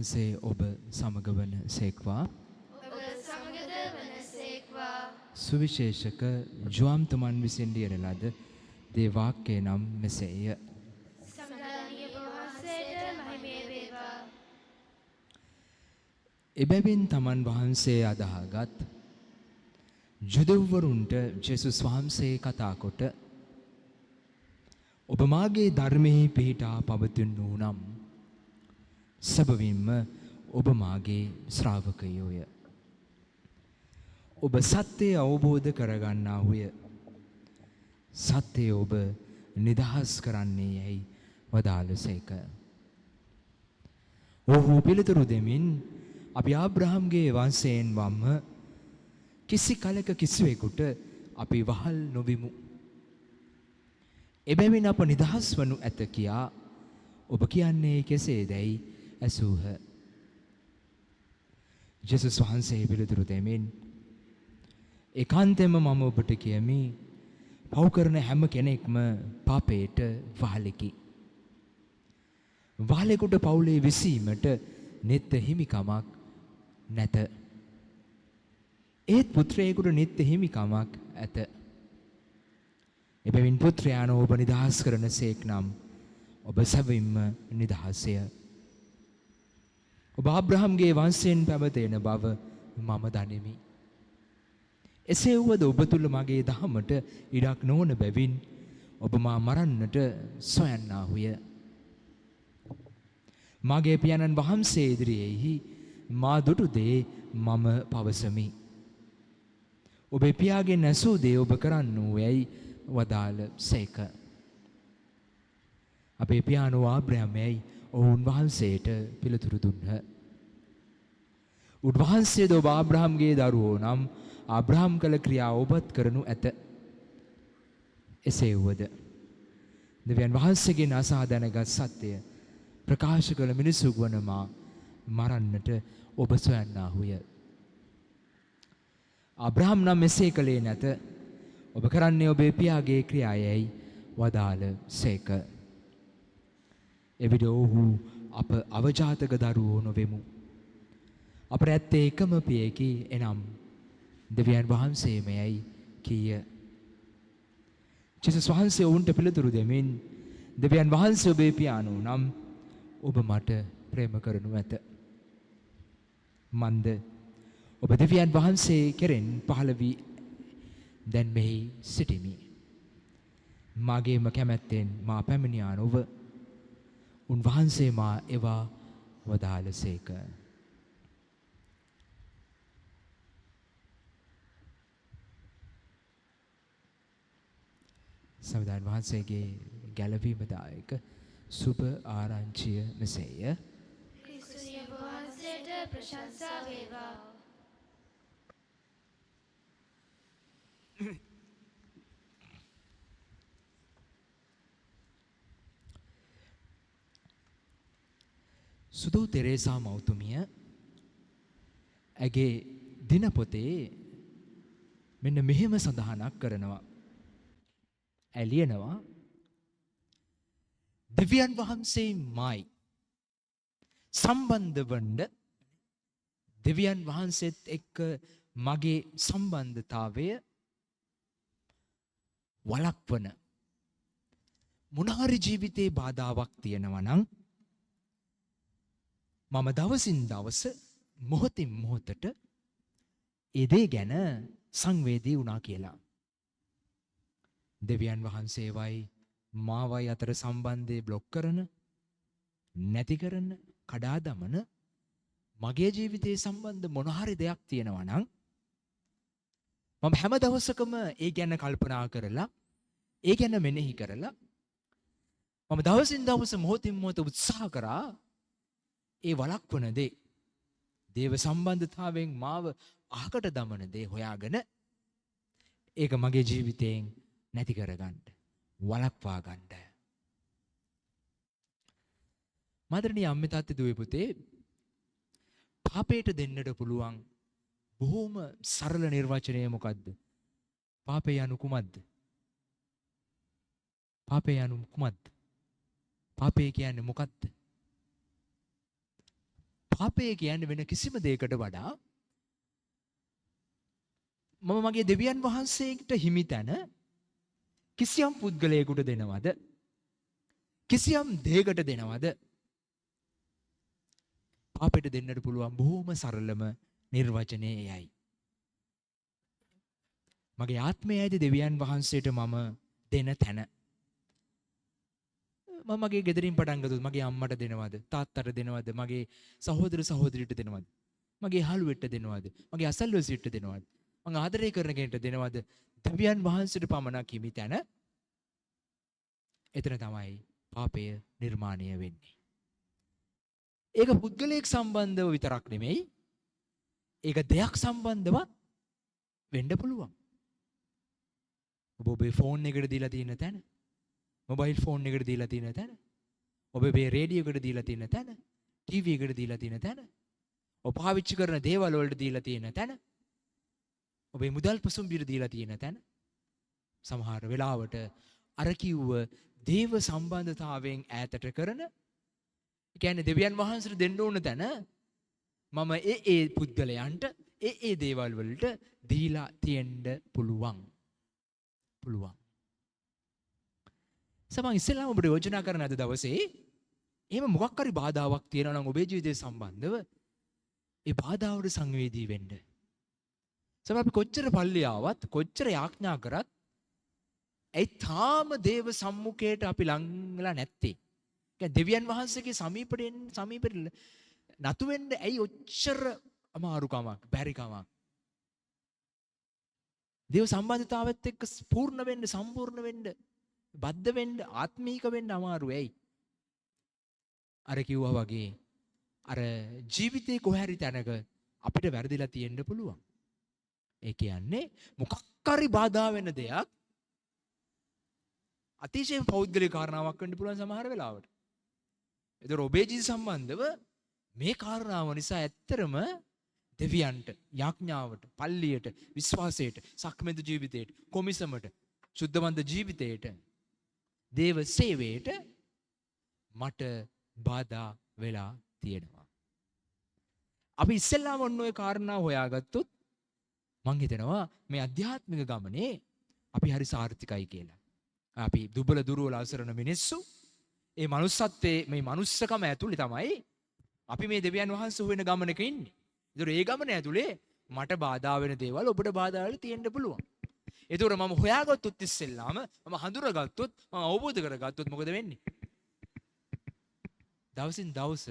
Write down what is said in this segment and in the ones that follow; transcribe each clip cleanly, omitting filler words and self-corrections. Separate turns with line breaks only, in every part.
වහන්සේ ඔබ සමග වන සේක්වා.
ඔබ සමගද වන සේක්වා.
සුවිශේෂක ජුවම්තුමන් විසින් ලියන ලද දේව වාක්‍යය නම් මෙසේය.
සම්දානීය ඔබ වහන්සේට මහිමය වේවා.
එබැවින් තමන් වහන්සේ අදහාගත් ජුදෙව්වරුන්ට ජේසුස් වහන්සේ කතා කොට, ඔබ මාගේ ධර්මෙහි පිහිටා පවතිනු නම් සැබවින්ම ඔබ මාගේ ශ්‍රාවකයෝය. ඔබ සත්‍යය අවබෝධ කරගන්නාහුය. සත්‍යය ඔබ නිදහස් කරන්නේ යැයි වදාළසේක. ඔහු පිළිතුරු දෙමින්, අපි ආබ්‍රහම්ගේ වංශයෙන් වම්ම, කිසි කලක කිසිවෙකුට අපි වහල් නොවිමු. එබැවින් අප නිදහස් වනු ඇත කියා ඔබ කියන්නේ කෙසේදැයි ඇසූහ. ජේසුස් වහන්සේ පිළිතුරු දෙමින්, ඒකාන්තයෙන්ම මම ඔබට කියමි, පව් කරන හැම කෙනෙක්ම පාපයට වහලෙකි. වහලෙකුට පවුලේ විසීමට නිත්‍ය හිමිකමක් නැත. ඒත් පුත්‍රයෙකුට නිත්‍ය හිමිකමක් ඇත. එබැවින් පුත්‍රයාණෝ ඔබ නිදහස් කරන සේක් නම් ඔබ සැබවින්ම නිදහස්ය. ඔබ ආබ්‍රහම්ගේ වංශයෙන් පැවතෙන බව මම දනිමි. එසේ වුවද ඔබ තුල මගේ දහමට ඉඩක් නොවන බැවින් ඔබ මා මරන්නට සොයන්නාහුය. මගේ පියාණන් වහන්සේ ඉදිරියේහි මා දුටු දේ මම පවසමි. ඔබේ පියාගෙන් ඇසූ දේ ඔබ කරන්නෝ යැයි වදාළ සේක. අපේ පියාණෝ ආබ්‍රහම් යැයි ඔවුන් වහන්සේට පිළිතුරු දුන්හ. උන්වහන්සේද ඔබ ආබ්‍රහම්ගේ දරුවෝ නම් ආබ්‍රහම් කළ ක්‍රියා ඔබත් කරනු ඇත. එසේ වුවද දෙවියන් වහන්සේගෙන් අසා දැනගත් සත්‍යය ප්‍රකාශ කළ මිනිසුක් වන මා මරන්නට ඔබ සොයන්නාහුය. ආබ්‍රහම් නම් එසේ කළේ නැත. ඔබ කරන්නේ ඔබේ පියාගේ ක්‍රියායයි වදාළ සේක. එවිට ඔහු, අප අවජාතක දරුවෝ නොවෙමු. අපට ඇත්තේ එකම පියෙකි, එනම් දෙවියන් වහන්සේමයයි කීය. ජේසුස් වහන්සේ ඔවුන්ට පිළිතුරු දෙමින්, දෙවියන් වහන්සේ ඔබේ පියාණෝ නම් ඔබ මට ප්‍රේම කරනු ඇත. මන්ද ඔබ දෙවියන් වහන්සේ කෙරෙන් පහළ වී දැන් මෙහි සිටිමි. මාගේම කැමැත්තෙන් මා පැමිණියා නොව උන්වහන්සේ මා එවා වදාළසේක. සමිඳාන් වහන්සේගේ ගැලවීමදායක සුභ ආරංචිය මෙසේය.
ක්‍රිස්තුනි ඔබ වහන්සේට ප්‍රශංසා වේවා.
සුදු තෙරේසා මව්තුමිය ඇගේ දිනපොතේ මෙන්න මෙහෙම සඳහනක් කරනවා. ඇය ලියනවා, දෙවියන් වහන්සේ මායි සම්බන්ධ වන්න, දෙවියන් වහන්සේත් එක්ක මගේ සම්බන්ධතාවය වළක්වන මොනහරි ජීවිතේ බාධාවක් තියෙනවා නම් මම දවසින් දවස මොහොතින් මොහොතට ඒ දේ ගැන සංවේදී වුණා කියලා. දෙවියන් වහන්සේවයි මාවයි අතර සම්බන්ධය බ්ලොක් කරන, නැති කරන, කඩා දමන මගේ ජීවිතයේ සම්බන්ධ මොන හරි දෙයක් තියෙනවා නම් මම හැම දවසකම ඒ ගැන කල්පනා කරලා, ඒ ගැන මෙනෙහි කරලා, මම දවසින් දවස මොහොතින් මොහොත උත්සාහ කරා ඒ වළක්වන දේ, දේව සම්බන්ධතාවයෙන් මාව අහකට දමන දේ හොයාගෙන ඒක මගේ ජීවිතයෙන් නැති කරගන්න, වළක්වා ගන්න. මාදරණීය අම්මේ තාත්තේ දුවේ පුතේ, පාපයට දෙන්නට පුළුවන් බොහෝම සරල නිර්වචනය මොකද්ද? පාපය යනු කුමක්ද? පාපය යනු කුමක්ද? පාපය කියන්නේ මොකද්ද? පාපය කියන්නේ වෙන කිසිම දෙයකට වඩා මම මගේ දෙවියන් වහන්සේට හිමි තැන කිසියම් පුද්ගලයෙකුට දෙනවද? කිසියම් දෙයකට දෙනවද? පාපයට දෙන්නට පුළුවන් බොහොම සරලම නිර්වචනය එයයි. මගේ ආත්මය ඇති දෙවියන් වහන්සේට මම දෙන තැන. මම මගේ ගෙදරින් පටන් ගත්තොත් මගේ අම්මට දෙනවද? තාත්තට දෙනවද? මගේ සහෝදර සහෝදරියට දෙනවද? මගේ යාළුවෙක්ට දෙනවද? මගේ අසල්වැසියෙක්ට දෙනවද? මං ආදරය කරන කෙනෙක්ට දෙනවද? දෙවියන් වහන්සේට පමණක් හිමි තැන. එතන තමයි පාපය නිර්මාණය වෙන්නේ. ඒක පුද්ගලයෙක් සම්බන්ධව විතරක් නෙමෙයි, ඒක දෙයක් සම්බන්ධවත් වෙන්න පුළුවන්. ඔබ ඔබේ ෆෝන් එකට දීලා තියෙන තැන, මොබයිල් ෆෝන් එකට දීලා තියෙන තැන, ඔබ ඔබේ රේඩියෝ එකට දීලා තියෙන තැන, ටීවී එකට දීලා තියෙන තැන, ඔබ පාවිච්චි කරන දේවල් වලට දීලා තියෙන තැන, ඔබේ මුදල් පසුම්බියට දීලා තියෙන තැන, සමහර වෙලාවට අර කිව්ව දේව සම්බන්ධතාවයෙන් ඈතට කරන, ඒ කියන්නේ දෙවියන් වහන්සේට දෙන්න ඕන තැන මම ඒ ඒ පුද්ගලයන්ට ඒ ඒ දේවල් වලට දීලා තියෙන්න පුළුවන්. පුළුවන්. සමන් ඉස්සෙල්ලාම ඔබට යෝජනා කරන අද දවසේ එහෙම මොකක් හරි බාධාවක් තියෙනවා නම් ඔබේ ජීවිතය සම්බන්ධව ඒ බාධාවට සංවේදී වෙන්න. සමහර අපි කොච්චර පල්ලි ආවත් කොච්චර යාඥා කරත් ඇයි තාම දේව සම්මුඛයට අපි ලං වෙලා නැත්තේ? ඒ දෙවියන් වහන්සේගේ සමීපයට එන්න, සමීපයට නතු වෙන්න ඇයි ඔච්චර අමාරුකමක්, බැරිකමක්? දේව සම්බන්ධතාවත් එක්ක පූර්ණ වෙන්න, සම්පූර්ණ වෙන්න, බද්ධ වෙන්න, ආත්මීක වෙන්න අමාරු ඇයි? අර කිව්වා වගේ අර ජීවිතේ කොහේ හරි තැනක අපිට වැරදිලා තියෙන්න පුළුවන්. ඒ කියන්නේ මොකක් හරි බාධා වෙන දෙයක් අතිශයින් පෞද්ගලික කාරණාවක් වෙන්න පුළුවන් සමහර වෙලාවට. ඒතර ඔබේ ජීවිත සම්බන්ධව මේ කාරණාව නිසා ඇත්තරම දෙවියන්ට, යාඥාවට, පල්ලියට, විශ්වාසයට, සක්මෙන්තු ජීවිතයට, කොමිසමට, සුද්ධවන්ත ජීවිතයට, දේව සේවයට මට බාධා වෙලා තියෙනවා. අපි ඉස්සෙල්ලාම ඔන්න ඔය කාරණාව හොයාගත්තොත් මං හිතනවා මේ අධ්‍යාත්මික ගමනේ අපි හරි සාර්ථකයි කියලා. අපි දුබල දුර්වල අසරණ මිනිස්සු ඒ මනුස්සත්වයේ මේ මනුස්සකම ඇතුලේ තමයි අපි මේ දෙවියන් වහන්සේ හොයන ගමනක ඉන්නේ. ඒතර ඒ ගමන ඇතුලේ මට බාධා වෙන දේවල් ඔබට බාධා වෙලා තියෙන්න පුළුවන්. ඒතර මම හොයාගත්තොත් ඉස්සෙල්ලාම මම හඳුනාගත්තොත් මම අවබෝධ කරගත්තොත් මොකද වෙන්නේ? දවසින් දවස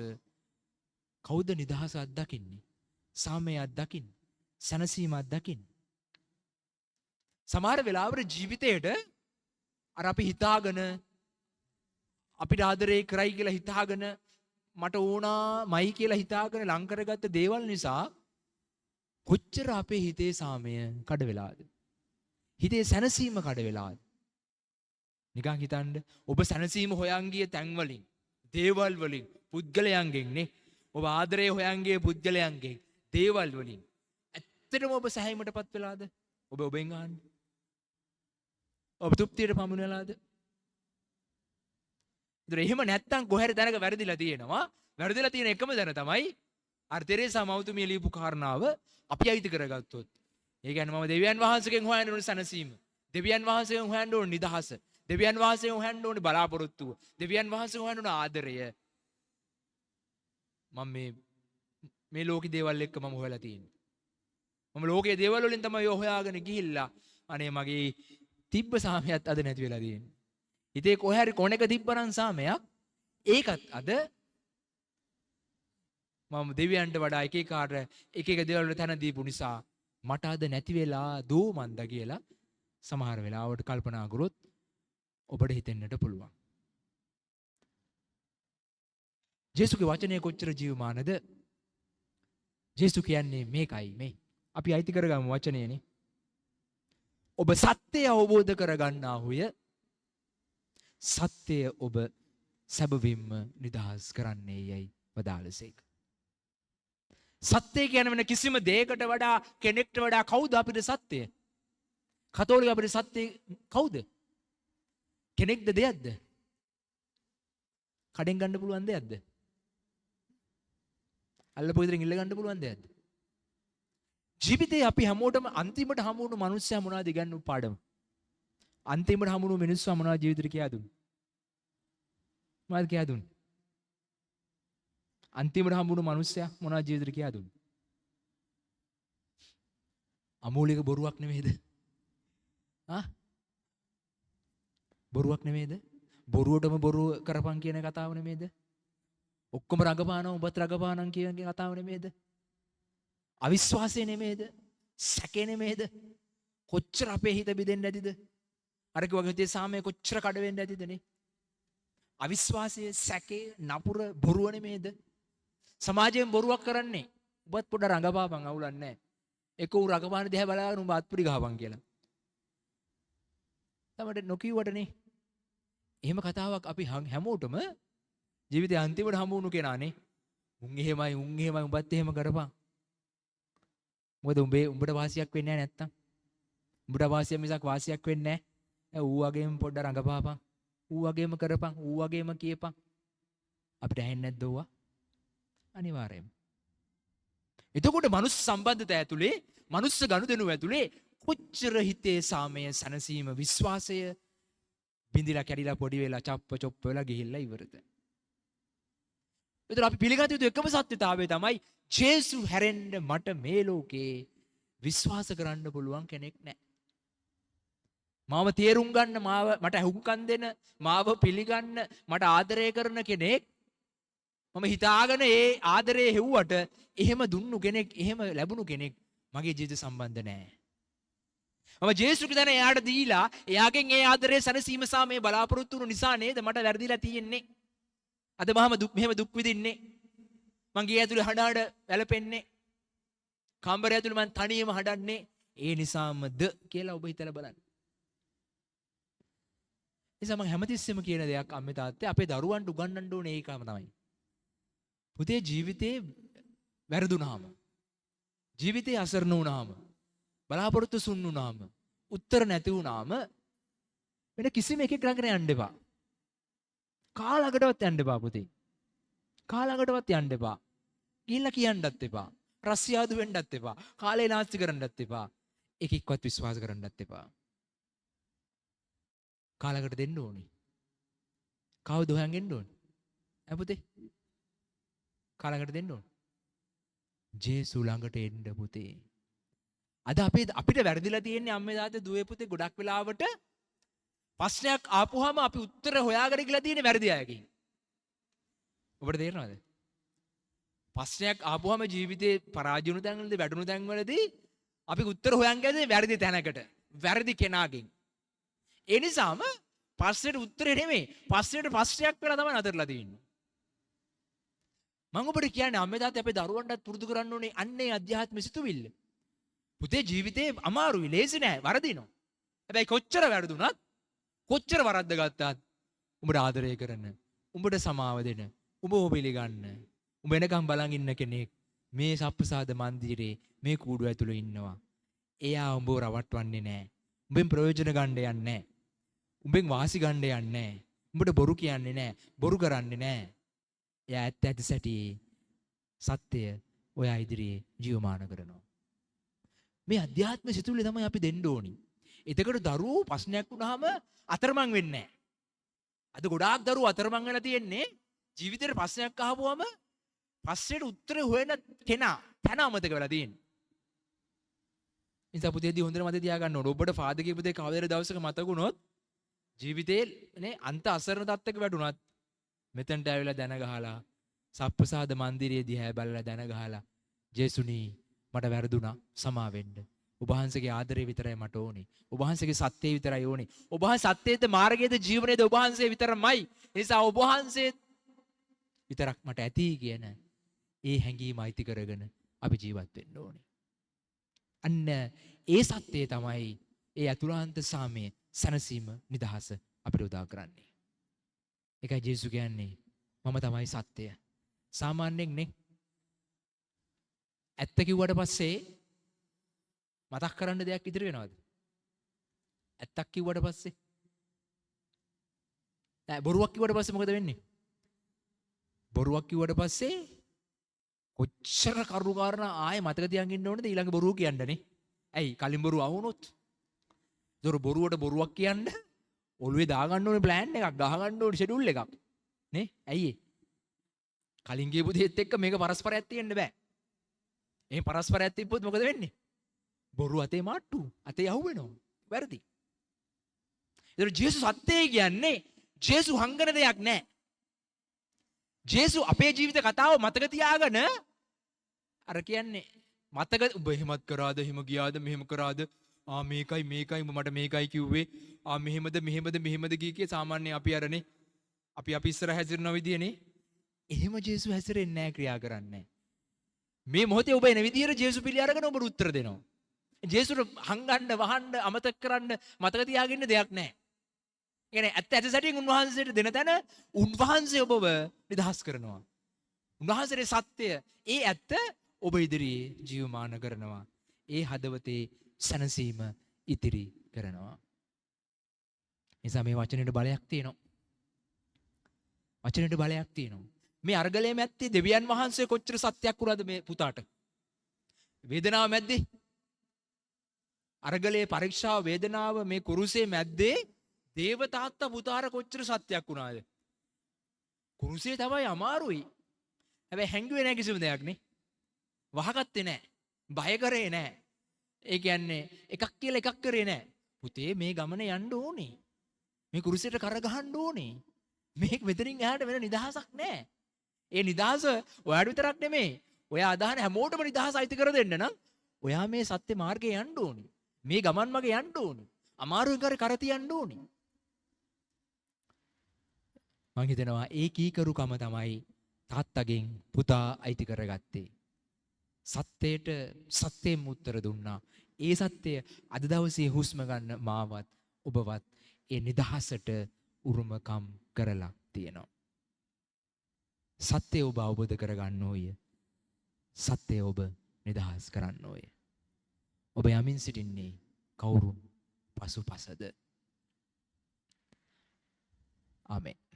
කවුද නිදහස අත්දකින්නේ? සාමය අත්දකින්නේ? සැනසීම අත්දකින්නේ? සමහර වෙලාවට ජීවිතේට අර අපි හිතාගෙන අපිට ආදරේ කරයි කියලා හිතාගෙන මට ඕනාමයි කියලා හිතාගෙන ලං කරගත්ත දේවල් නිසා කොච්චර අපේ හිතේ සාමය කඩ වෙලාද? හිතේ සැනසීම කඩ වෙලාද? නිකන් හිතන්න ඔබ සැනසීම හොයන් ගිය තැන් වලින්, දේවල් වලින්, පුද්ගලයන්ගෙන් නේ. ඔබ ආදරේ හොයන් ගිය පුද්ගලයන්ගෙන්, දේවල් වලින් ඇත්තටම ඔබ සැහැීමටපත් වෙලාද? ඔබ ඔබෙන් අහන්න. ඔබ තෘප්තියට පමුණ වෙලාද? ඒතර එහෙම නැත්තම් කොහේ හරි තැනක වැරදිලා තියෙනවා. වැරදිලා තියෙන එකම තැන තමයි අර තෙරේසා මව්තුමිය ලියපු කාරණාව අපි අයිති කරගත්තොත්. ඒ කියන්නේ මම දෙවියන් වහන්සේගෙන් හොයන්න ඕනේ සැනසීම. දෙවියන් වහන්සේගෙන් හොයන්න ඕනේ නිදහස. දෙවියන් වහන්සේගෙන් හොයන්න ඕනේ බලාපොරොත්තුව. දෙවියන් වහන්සේගෙන් හොයන්න ඕනේ ආදරය. මම මේ මේ ලෝකේ දේවල් එක්ක මම හොයලා තියෙන්නේ. මම ලෝකයේ දේවල් වලින් තමයි ඔය හොයාගෙන ගිහිල්ලා අනේ මගේ තිබ්බ සාමයත් අද නැති වෙලා තියෙන්නේ. හිතේ කොහේ හරි කොනක තිබ්බනම් සාමයක් ඒකත් අද මම දෙවියන්ට වඩා එක එක ආට එක එක දේවල් වල තැන දීපු නිසා මට අද නැති වෙලා දෝ මන්ද කියලා සමහර වෙලාවට කල්පනා කරොත් ඔබට හිතෙන්නට පුළුවන්. ජේසුගේ වචනය කොච්චර ජීවමානද? ජේසු කියන්නේ මේකයි මේ. අපි අයිති කරගමු වචනයනේ. ඔබ සත්‍යය අවබෝධ කරගන්නාහුය. සත්‍යය ඔබ සැබවින්ම නිදහස් කරන්නේ යයි වදාළසේක. සත්‍යය කියන වෙන කිසිම දෙයකට වඩා කෙනෙක්ට වඩා කවුද අපිට සත්‍යය? කතෝලික අපිට සත්‍යය කවුද? කෙනෙක්ද දෙයක්ද? කඩෙන් ගන්න පුළුවන් දෙයක්ද? අල්ලපු ගෙදරින් ඉල්ල ගන්න පුළුවන් දෙයක්ද? ජීවිතේ අපි හැමෝටම අන්තිමට හමු වුණු මිනිස්සයා මොනවද ඉගන්වපු පාඩම? අන්තිමට හමු වුණු මිනිස්සයා මොනවද ජීවිතේට කියා දුන්නේ? මොනවද කියා දුන්නේ? අන්තිමට හම්බ වුණු මිනිස්සයා මොනවද ජීවිතේට කියා දුන්නේ? අමූලික බොරුවක් නෙමෙයිද? ආ? බොරුවක් නෙමෙයිද? බොරුවටම බොරුව කරපන් කියන කතාව නෙමෙයිද? ඔක්කොම රඟපානවා උඹත් රඟපානන් කියන කතාව නෙමෙයිද? අවිශ්වාසය නෙමෙයිද? සැකේ නෙමෙයිද? කොච්චර අපේ හිත බිඳෙන්න ඇතිද? අර කිව්වා හිතේ සාමය කොච්චර කඩ වෙන්න ඇතිද නේ? අවිශ්වාසය, සැකේ, නපුර, බොරුව නෙමෙයිද? සමාජයෙන් බොරුවක් කරන්නේ. උඹත් පොඩ රඟපාපන් අවුලක් නැහැ. එක ඌ රඟපාන දිහා බලාගෙන උඹ අත්පුඩි ගහපන් කියලා. තමට නොකියුවට නේ. එහෙම කතාවක් අපි හැමෝටම ජීවිතේ අන්තිමට හමු වුණු කෙනානේ. උන් එහෙමයි උන් එහෙමයි උඹත් එහෙම කරපන්. මොකද උඹට වාසියක් වෙන්නේ නැහැ නැත්තම්. උඹට වාසියක් මිසක් වාසියක් වෙන්නේ නැහැ. ඌ වගේම පොඩ්ඩ රඟපාපන්. ඌ වගේම කරපන්. ඌ වගේම කියපන්. අපිට ඇහෙන්නේ නැද්ද ඕවා? අනිවාර්යයෙන්ම. එතකොට මනුස්ස සම්බන්ධතා ඇතුලේ, මනුස්ස ගනුදෙනු ඇතුලේ කොච්චර හිතේ සාමය, සැනසීම, විශ්වාසය බිඳිලා කැඩිලා පොඩි වෙලා චප්ප චොප්ප වෙලා ගිහිල්ලා ඉවරද? එතකොට අපි පිළිගත යුතු එකම සත්‍යතාවය තමයි ජේසු හැරෙන්න මට මේ ලෝකේ විශ්වාස කරන්න පුළුවන් කෙනෙක් නැහැ. මාව තේරුම් ගන්න, මාව මට ඇහුම්කන් දෙන, මාව පිළිගන්න, මට ආදරය කරන කෙනෙක් මම හිතාගෙන ඒ ආදරය හෙව්වට එහෙම දුන්නු කෙනෙක්, එහෙම ලැබුණු කෙනෙක් මගේ ජීවිත සම්බන්ධ නෑ. මම ජේසු ක්‍රිස්තුන් එයාට දීලා එයාගෙන් ඒ ආදරය, සැනසීම සහ මේ බලාපොරොත්තු වුණු නිසා නේද මට වැරදිලා තියෙන්නේ. අද මහම දුක් මෙහෙම දුක් විඳින්නේ. මං ගේ ඇතුලේ හඬ හඬ වැළපෙන්නේ. කාමරය ඇතුලේ මං තනියම හඬන්නේ. ඒ නිසාමද කියලා ඔබ හිතලා බලන්න. නිසා මං හැමතිස්සෙම කියන දෙයක් අම්මේ තාත්තේ අපේ දරුවන්ට උගන්වන්න ඕනේ ඒකම තමයි. පුතේ ජීවිතේ වැරදුනාම, ජීවිතේ අසරණ වුණාම, බලාපොරොත්තු සුන් වුණාම, උත්තර නැති වුණාම වෙන කිසිම එකෙක් ළඟට යන්න එපා. කා ළඟටවත් යන්න එපා පුතේ. කා ළඟටවත් යන්න එපා. ගිහිල්ලා කියන්නත් එපා. රස්සියාදු වෙන්නත් එපා. කාලේ නාස්ති කරන්නත් එපා. එකෙක්වත් විශ්වාස කරන්නත් එපා. කා ළඟට දෙන්න ඕනි. කවුද හොයන් එන්න ඕනි? ඈ පුතේ? කා ළඟට දෙන්න ඕනි. ජේසු ළඟට එන්න පුතේ. අද අපිට වැරදිලා තියෙන්නේ අම්මේ තාත්තේ දුවේ පුතේ ගොඩක් වෙලාවට ප්‍රශ්නයක් ආපුවාම අපි උත්තර හොයාගෙන ගිහලා තියෙන්නේ වැරදි අයගෙන්. ඔබට තේරෙනවද? ප්‍රශ්නයක් ආපුවාම ජීවිතේ පරාජය වුණු තැන්වලදී, වැටුණු තැන්වලදී අපි උත්තර හොයන් ගියදී වැරදි තැනකට, වැරදි කෙනාගෙන්. ඒ නිසාම ප්‍රශ්නෙට උත්තරේ නෙමෙයි, ප්‍රශ්නෙට ප්‍රශ්නයක් වෙලා තමයි නතරලා තියෙන්නේ. මම ඔබට කියන්නේ අම්මේ තාත්තේ අපේ දරුවන්ටත් පුරුදු කරන්න ඕනේ අන්නේ අධ්‍යාත්ම සිතුවිල්ල. පුතේ ජීවිතේ අමාරුයි, ලේසි නෑ, වරදිනවා. හැබැයි කොච්චර වැරදුනත්, කොච්චර වරද්ද ගත්තත් උඹට ආදරය කරන, උඹට සමාව දෙන, උඹව පිළිගන්න, උඹ එනකම් බලන් ඉන්න කෙනෙක් මේ සප්පසාද මන්දිරේ මේ කූඩුව ඇතුළේ ඉන්නවා. එයා උඹව රවට්ටවන්නේ නෑ. උඹෙන් ප්‍රයෝජන ගන්න යන්නේ නෑ. උඹෙන් වාසි ගන්න යන්නේ නෑ. උඹට බොරු කියන්නේ නෑ. බොරු කරන්නේ නෑ. එයා ඇත්ත ඇති සැටි සත්‍යය ඔයා ඉදිරියේ ජීවමාන කරනවා. මේ අධ්‍යාත්ම සිතුවිලි තමයි අපි දෙන්න ඕනි. එතකොට දරුවෝ ප්‍රශ්නයක් වුණාම අතරමං වෙන්නේ නෑ. අද ගොඩාක් දරුවෝ අතරමං වෙලා තියෙන්නේ ජීවිතේට ප්‍රශ්නයක් අහපුවම ප්‍රශ්නෙට උත්තර හොයන කෙනා තැන අමතක වෙලා තියෙන්නේ. නිසා පුතේදී හොඳට මතක තියාගන්න ඕන. ඔබට ෆාදර් කියපු දේ කවදාද දවසක මතක වුණොත් ජීවිතේ නේ අන්ත අසරණ තත්ත්වයක වැටුණත් මෙතනට ඇවිල්ලා දැන ගහලා සප්පසාද මන්දිරයේ දිහා බලලා දැන ගහලා ජේසුනි මට වැරදුනා සමා වෙන්න. ඔබ වහන්සේගේ ආදරය විතරයි මට ඕනේ. ඔබ වහන්සේගේ සත්‍යය විතරයි ඕනේ. ඔබ වහන්සේ සත්‍යයේද මාර්ගයේද ජීවනයේද ඔබ වහන්සේ විතරමයි. ඒ නිසා ඔබ වහන්සේ විතරක් මට ඇති කියන ඒ හැඟීම අයිති කරගෙන අපි ජීවත් වෙන්න ඕනේ. අන්න ඒ සත්‍යය තමයි ඒ අතුලාන්ත සාමය, සැනසීම, නිදහස අපිට උදා කරන්නේ. ඒකයි ජේසු කියන්නේ මම තමයි සත්‍යය. සාමාන්‍යයෙන් නේ ඇත්ත කිව්වට පස්සේ මතක් කරන්න දෙයක් ඉතිරි වෙනවද? ඇත්තක් කිව්වට පස්සේ නෑ, බොරුවක් කිව්වට පස්සේ මොකද වෙන්නේ? බොරුවක් කිව්වට පස්සේ කොච්චර කරුණු කාරණා ආයේ මතක තියන් ඉන්න ඕනද ඊළඟ බොරුව කියන්නනේ. ඇයි කලින් බොරුව ආවුනොත්? ඒතර බොරුවට බොරුවක් කියන්න ඔළුවේ දාගන්න ඕනේ ප්ලෑන් එකක්, ගහගන්න ඕනේ ෂෙඩියුල් එකක්. නේ? ඇයි ඒ? කලින් කියපු දේත් එක්ක මේක පරස්පරයක් තියෙන්න බෑ. එහෙන් පරස්පරයක් තිබ්බොත් මොකද වෙන්නේ? බොරු අතේ මාට්ටු, අතේ අහුවෙනවා. වැරදි. ඒතර ජේසු සත්‍යය කියන්නේ ජේසු හංගන දෙයක් නෑ. ජේසු අපේ ජීවිත කතාව මතක තියාගෙන අර කියන්නේ මතක ඔබ එහෙමත් කරාද, එහෙම ගියාද, මෙහෙම කරාද, ආ මේකයි මේකයි උඹ මට මේකයි කිව්වේ, ආ මෙහෙමද මෙහෙමද මෙහෙමද කී කිය සාමාන්‍ය අපි අරනේ අපි අපි ඉස්සර හැසිරෙන විදියනේ. එහෙම ජේසු හැසිරෙන්නේ නෑ, ක්‍රියා කරන්නේ නෑ. මේ මොහොතේ ඔබ එන විදියට ජේසු පිළි අරගෙන ඔබට උත්තර දෙනවා. ජේසුට හංගන්න, වහන්න, අමතක කරන්න, මතක තියාගන්න දෙයක් නෑ. ඒ කියන්නේ ඇත්ත ඇත සැටියෙන් උන්වහන්සේට දෙන තැන උන්වහන්සේ ඔබව නිදහස් කරනවා. උන්වහන්සේගේ සත්‍යය, ඒ ඇත්ත ඔබ ඉදිරියේ ජීවමාන කරනවා. ඒ හදවතේ සැනසීම ඉතිරි කරනවා. නිසා මේ වචනයට බලයක් තියෙනවා. වචනයට බලයක් තියෙනවා. මේ අරගලයේ මැද්දේ දෙවියන් වහන්සේ කොච්චර සත්‍යයක් වුණාද මේ පුතාට? වේදනාව මැද්දේ, අරගලයේ පරීක්ෂාව, වේදනාව, මේ කුරුසේ මැද්දේ දේව තාත්තා පුතාට කොච්චර සත්‍යයක් වුණාද? කුරුසේ තමයි අමාරුයි. හැබැයි හැංගුවේ නෑ කිසිම දෙයක් නේ. වහගත්තේ නෑ. බය කරේ නෑ. ඒ කියන්නේ එකක් කියලා එකක් කරේ නෑ. පුතේ මේ ගමන යන්න ඕනේ. මේ කුරුසෙට කර ගහන්න ඕනේ. මේක මෙතනින් එහාට වෙන නිදහසක් නෑ. ඒ නිදහස ඔයාට විතරක් නෙමෙයි. ඔයා අදහන හැමෝටම නිදහස අයිති කර දෙන්න නම් ඔයා මේ සත්‍ය මාර්ගයේ යන්න ඕනේ. මේ ගමන් මගේ යන්න ඕනේ. අමාරුවෙන් කර කර තියන්න ඕනේ. මං හිතනවා ඒ කීකරුකම තමයි තාත්තගෙන් පුතා අයිති කරගත්තේ. සත්‍යයට සත්‍යයෙන් උත්තර දුන්නා. ඒ සත්‍යය අද දවසේ හුස්ම ගන්න මාවත් ඔබවත් ඒ නිදහසට උරුමකම් කරලා තියෙනවා. සත්‍යය ඔබ අවබෝධ කරගන්න ඕය. සත්‍යය ඔබ නිදහස් කරන්න ඕය. ඔබ යමින් සිටින්නේ කවුරුන් පසුපසද? ආමෙන්.